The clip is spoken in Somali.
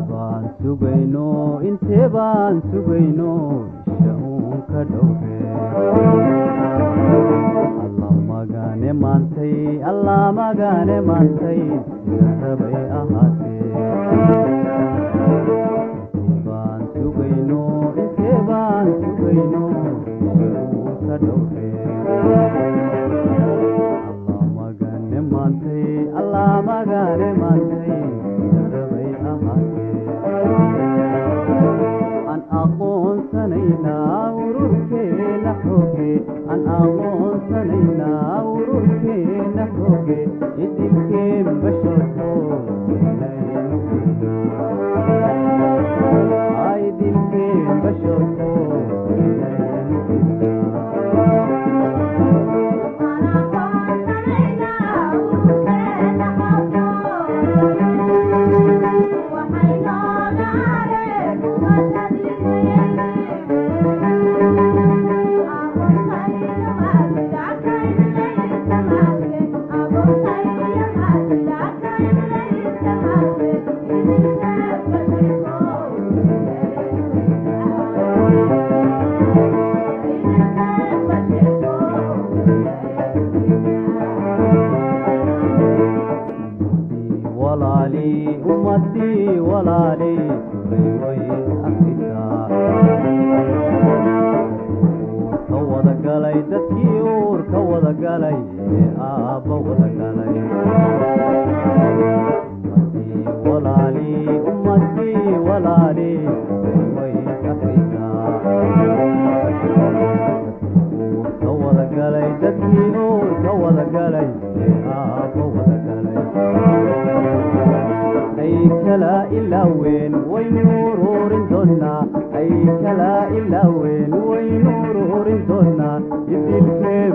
Baan sugayno, intee baan sugayno, isha uun ka dhowre. Allah magane maantay, Allah magane maantay, sida rabay ahaatee. Intee baan sugayno, intee baan sugayno, isha uun ka dhowre. Allah magane maantay, Allah magane maantay, sida rabay ahaatee. Aan aqoonsanaynaa ururkeena xooge, aan aqoonsanaynaa ururkeena xooge, idilkeen basharko idilkeen basharko. Walaali ummadii, walaali way afrikaa ka wada galay, dadkii uur ka wada galay ee aabba wada galay. Ummadii walaali, ummadii walaali way afrikaa uur ka wada galay, dadkii uur ka wada galay ee aabba wada galay. Ay kala ilaaween waynu ururin doonaa, ay kala ilaaween waynu ururin doonaa, idilkeen.